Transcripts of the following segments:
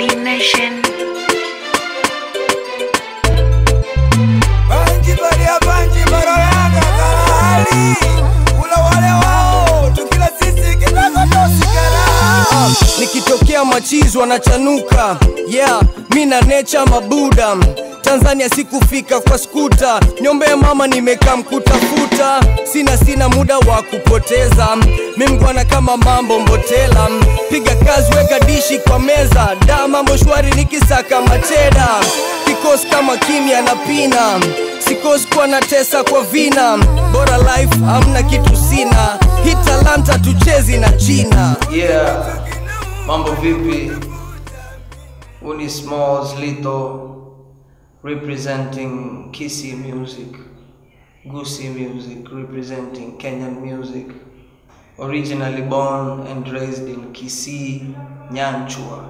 V Nation. Banji baria banji baroyanga kalali. Ula wale wao tukila sisi kidogo tosikara. Nikitokea machizi wanachanuka. Yeah, mina nature mabuda. Tanzania sikufika kwa skuta. Nyombe ya mama nimekaa mkutafuta. Sina muda wa kupoteza. Mimgwana kama mambo mbotela. Piga kazi weka dishi kwa meza. Da mambo shwari nikisaka macheda. Kikosi kama kimya na pina. Sikosi kwa natesa kwa vina. Bora life hamna kitu sina. Hii talanta tuchezi na China. Yeah, mambo vipi? Uni Smalls Lito representing Kisii music, Gusii music, representing Kenyan music. Originally born and raised in Kisii, Nyanchua,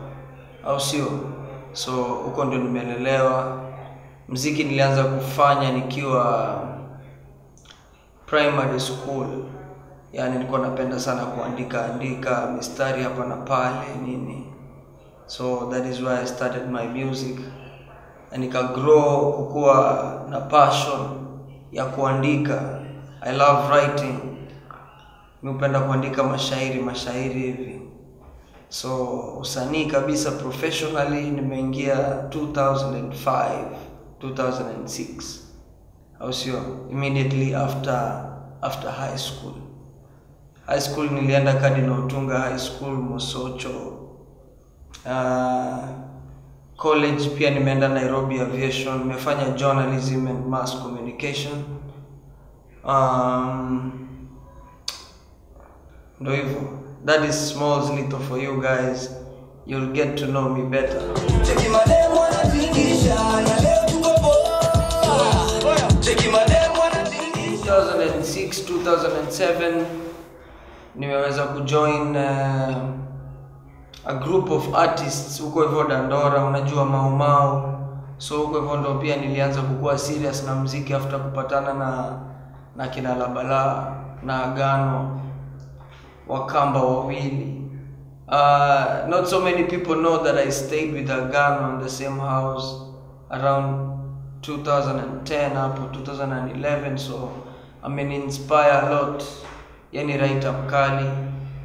au sio? So huko ndio nimelelewa. Mziki nilianza kufanya nikiwa primary school. Yani nilikuwa napenda sana kuandika andika mistari hapa na pale nini. So that is why I started my music. Na nika grow kukua na passion ya kuandika. I love writing. Mimi hupenda kuandika mashairi hivi. So usanii kabisa professionally nimeingia 2005, 2006. Au sio? Immediately after high school. High school nilienda Cardinal Otunga High School, Mosocho. College pia nimeenda Nairobi Aviation, nimefanya journalism and mass communication. Ndo hivyo. That is Smalls Lito for you guys. You'll get to know me better. Cheki mademu wanatingisha na leo tuko poa. Cheki mademu wanatingisha. 2006, 2007 nimeweza kujoin a group of artists huko hivyo Dandora, unajua Mau Mau. So huko hivyo ndo pia nilianza kukua serious na muziki after kupatana na kina Labala na Agano, Wakamba wawili. Not so many people know that I stayed with Agano in the same house around 2010 hapo 2011, so I mean inspire a lot. Yani writer mkali.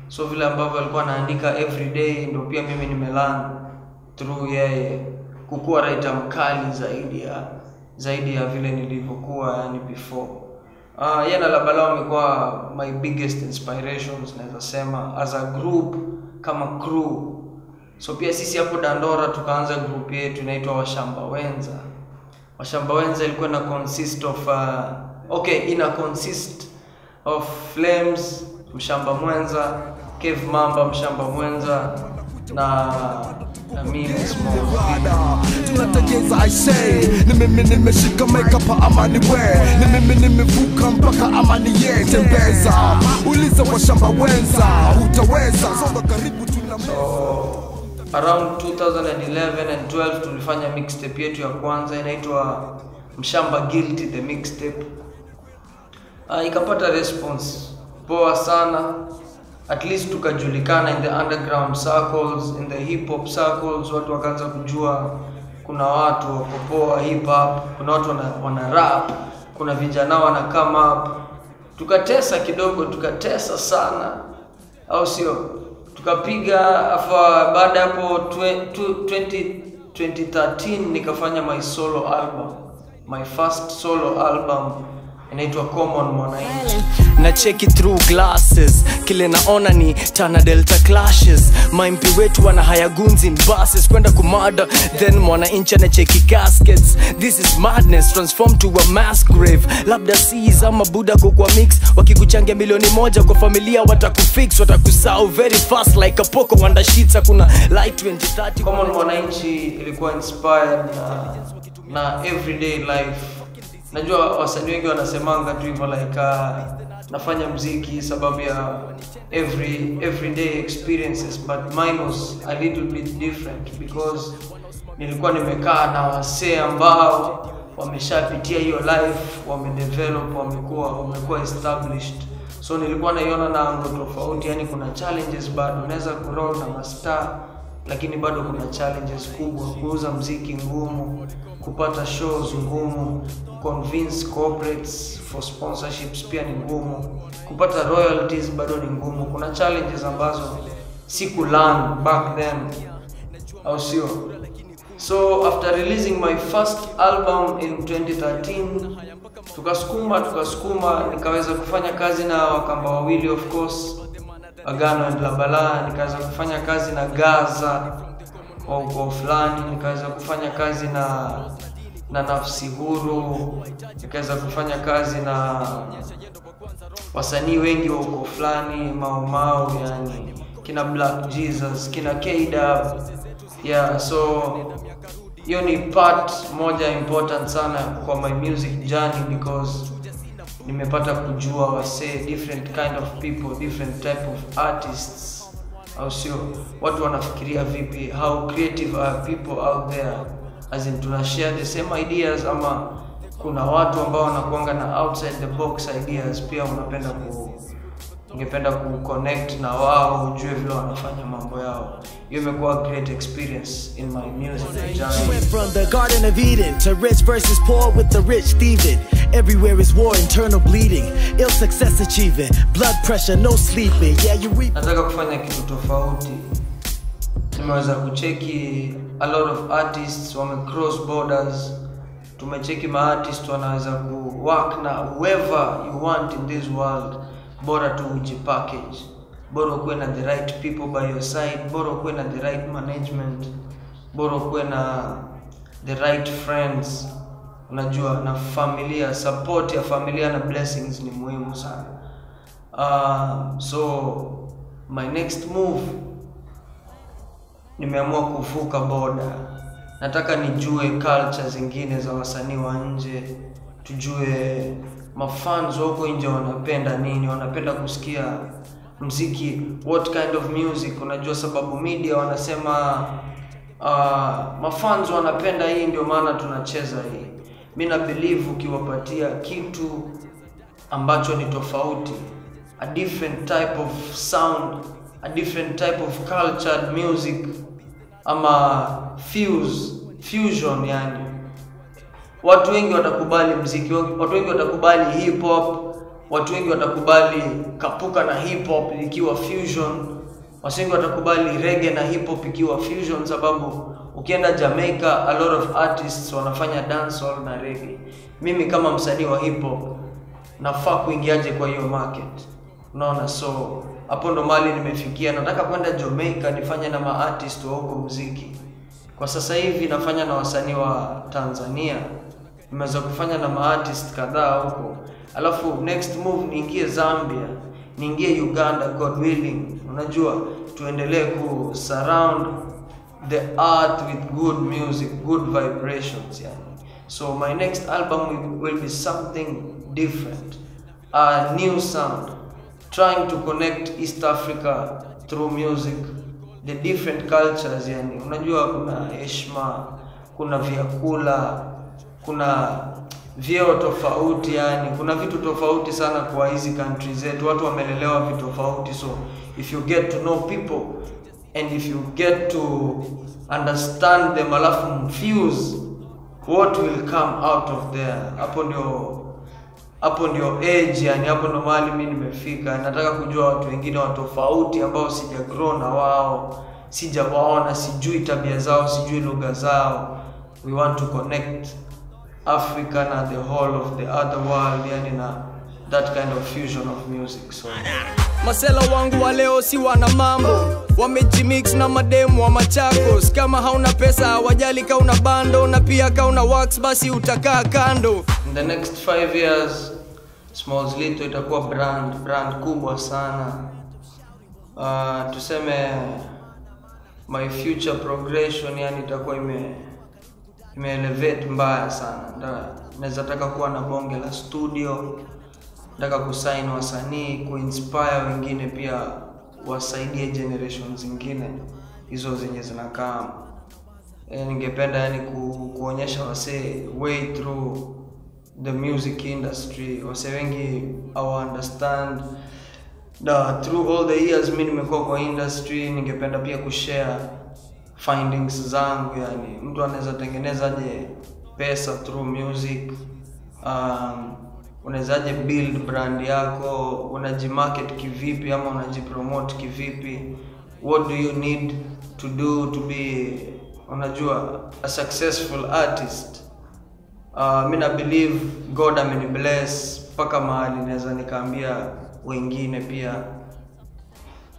So vile ambavyo alikuwa anaandika every day ndio pia mimi nimelearn through yeye kukua writer mkali zaidi ya vile nilivyokuwa yani before. Yeye na Labala wamekuwa my biggest inspirations naweza sema as a group kama crew. So pia sisi hapo Dandora tukaanza group yetu inaitwa Washamba Wenza. Washamba Wenza ilikuwa na consist of ina consist of Flames, Mshamba Mwenza, Cave Mamba, Mshamba Mwenza na mimi Small. Tunategeza I say, ni mimi nimeshika makeup amani we, ni mimi nimevuka mpaka amani ye tembeza. Uliza Washamba Wenza, hutaweza. Songa karibu tuna. So around 2011 and 12 tulifanya mixtape yetu ya kwanza inaitwa Mshamba Guilty the Mixtape. Ikapata response poa sana. At least tukajulikana in the underground circles, in the hip hop circles. Watu wakaanza kujua kuna watu wako poa hip hop, kuna watu wana rap, kuna vijana wana come up. Tukatesa kidogo, tukatesa sana, au sio? Tukapiga afa. Baada hapo 2013 nikafanya my solo album, my first solo album inaitwa Common Mwananchi. Na check it through glasses, kile naona ni Tana Delta clashes. Maimpi wetu wana haya goons in buses kwenda kumada, then mwananchi anacheki caskets. This is madness transformed to a mass grave. Labda seas ama buda kwa mix, wakikuchangia 1,000,000 kwa familia watakufix, watakusahau very fast like a poko wanda sheets. Hakuna light 2030. Common Mwananchi ilikuwa inspired na everyday life. Najua wasanii wengi wanasemanga tu hivyo like nafanya muziki sababu ya everyday experiences, but mine was a little bit different because nilikuwa nimekaa na wasee ambao wameshapitia hiyo life, wamedevelop, wamekuwa established. So nilikuwa naiona na angle tofauti, yani kuna challenges bado unaweza kuroll na mastar Lakini bado kuna challenges kubwa, kuuza mziki ngumu, kupata shows ngumu, convince corporates for sponsorships pia ni ngumu, kupata royalties bado ni ngumu. Kuna challenges ambazo siku learn back then, au sio? So after releasing my first album in 2013, tukasukuma, nikaweza kufanya kazi na Wakamba wawili, of course, Agano and Labala. Nikaweza kufanya kazi na Gaza wa ukoo fulani, nikaweza kufanya kazi na Nafsi Huru, nikaweza kufanya kazi na wasanii wengi wa ukoo fulani, Mau Mau, yani kina Black Jesus, kina K-Dub. Yeah, so hiyo ni part moja important sana kwa my music journey, because nimepata kujua wasee, different kind of people, different type of artists, au sio? Watu wanafikiria vipi, how creative are people out there, as in tuna share the same ideas ama kuna watu ambao wanakuanga na outside the box ideas pia, ungependa ku connect na wao, ujue vile wanafanya mambo yao. Hiyo imekuwa great experience in my music journey. Went from the Garden of Eden to rich versus poor with the rich thieving. Everywhere is war, internal bleeding, ill success achieving, blood pressure, no sleeping. Yeah, you reap. Nataka kufanya kitu tofauti. Nimeweza kucheki a lot of artists wame cross borders. Tumecheki ma artists wanaweza ku work na whoever you want in this world. Bora tu ujipackage, bora ukuwe na the right people by your side, bora ukuwe na the right management, bora ukuwe na the right friends, unajua, na familia, support ya familia na blessings ni muhimu sana. So my next move, nimeamua kuvuka border. Nataka nijue culture zingine za wasanii wa nje, tujue mafans wako nje wanapenda nini, wanapenda kusikia mziki, what kind of music. Unajua sababu media wanasema mafans wanapenda hii, ndio maana tunacheza hii. Mimi na believe ukiwapatia kitu ambacho ni tofauti, a different type of sound, a different type of cultured music, ama fusion, yani watu wengi watakubali mziki, watu wengi watakubali hip hop, watu wengi watakubali kapuka na hip hop ikiwa fusion, watu wengi watakubali reggae na hip hop ikiwa fusion, sababu ukienda Jamaica a lot of artists wanafanya dancehall na reggae. Mimi kama msanii wa hip hop nafaa kuingiaje kwa hiyo market? Unaona, so hapo ndo mali nimefikia. Nataka kwenda Jamaica nifanye na ma artist wa huko muziki. Kwa sasa hivi nafanya na wasanii wa Tanzania, nimeweza kufanya na ma artist kadhaa huko. Alafu next move niingie Zambia, niingie Uganda, God willing. Unajua tuendelee ku surround the earth with good music, good vibrations, yani. So my next album will be something different, a new sound, trying to connect East Africa through music, the different cultures, yani. Unajua kuna heshima, kuna vyakula, kuna vyeo tofauti, yani kuna vitu tofauti sana kwa hizi country zetu, watu wamelelewa vitu tofauti. So if you get to know people and if you get to understand them, alafu fuse what will come out of there. Hapo ndio age, yani hapo ndo mahali mimi nimefika. Nataka kujua watu wengine wa tofauti ambao sija grow na wao, sijawaona, sijui tabia zao, sijui lugha zao. We want to connect Africa na the whole of the other world, yani na that kind of fusion of music. So masela wangu wa leo si wana mambo, wamejimix na mademu wa Machakos. Kama hauna pesa hawajali kauna bando, na pia kauna wax basi utakaa kando. In the next 5 years Smallz Litho itakuwa brand kubwa sana. Tuseme my future progression, yani itakuwa ime elevate mbaya sana. Naweza taka kuwa na bonge la studio, nataka kusign wasanii, kuinspire wengine pia wasaidie generation zingine hizo zenye zinakaa. Ningependa yani kuonyesha wasee way through the music industry. Wasee wengi hawa understand na through all the years mimi nimekuwa kwa industry. Ningependa pia kushare findings zangu, yani mtu anaweza tengenezaje pesa through music, unawezaje build brand yako, unajimarket kivipi ama unajipromote kivipi, what do you need to do to be, unajua, a successful artist. Mi na believe God amenibless mpaka mahali naweza nikaambia wengine pia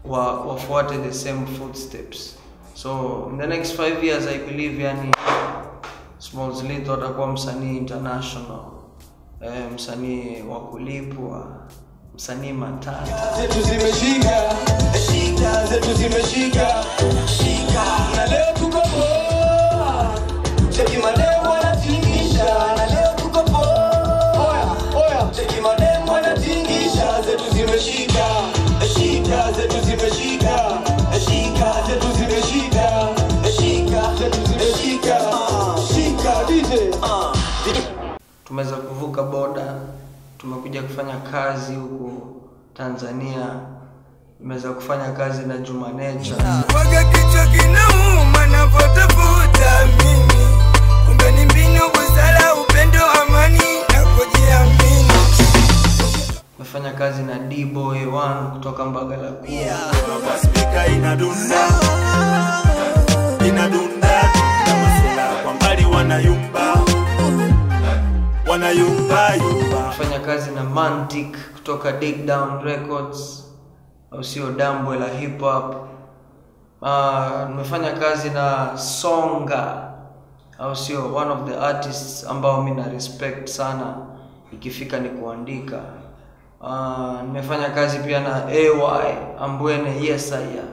wafuate the same footsteps. So in the next 5 years I believe, yani, Smallz Litho atakuwa msanii international, msanii wa kulipwa, msanii matata. Zetu zimeshika, shika, zetu zimeshika, shika. Na leo tuko poa. Cheki mademu wanatingisha, na leo tuko poa. Oya, oya, cheki mademu wanatingisha, zetu zimeshika, shika, zetu zimeshika, shika, zetu zimeshika, shika, zetu zimeshika, shika DJ. Tumeweza kuvuka boda, tumekuja kufanya kazi huku Tanzania. Nimeweza kufanya kazi na Juma Nature. Waga kichwa kinauma navyotafuta mimi, kumbe ni mbinu, busara, upendo, amani na kujiamini. Nimefanya kazi na D-Boy 1 kutoka Mbagala Kuu. Spika inadunda, inadunda, kama sela kwa mbali wanayumba, wanayumba yumba. Nimefanya kazi na Mantic kutoka Dig Down Records, au sio, dambwe la hip hop. Nimefanya kazi na Songa, au sio, one of the artists ambao mimi na respect sana ikifika ni kuandika. Nimefanya kazi pia na AY Ambwene Yesaya.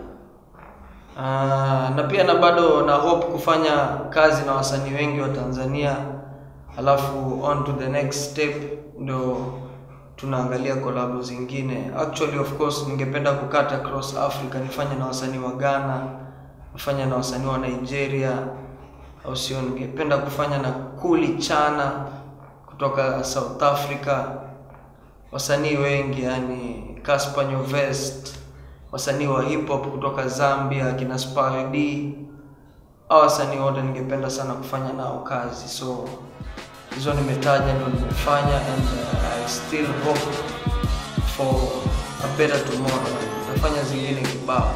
Na pia na bado na hope kufanya kazi na wasanii wengi wa Tanzania. Alafu on to the next step ndo tunaangalia collab zingine. Actually, of course, ningependa kukata across Africa, nifanye na wasanii wa Ghana, nifanye na wasanii wa Nigeria, au sio, ningependa kufanya na Kuli Chana kutoka South Africa, wasanii wengi, yani Casper Nyovest, wasanii wa hip hop kutoka Zambia kina Spal D. Hao wasanii wote ningependa sana kufanya nao kazi. So hizo nimetaja ndo nimefanya, and I still hope for a better tomorrow. Nitafanya zingine kibao.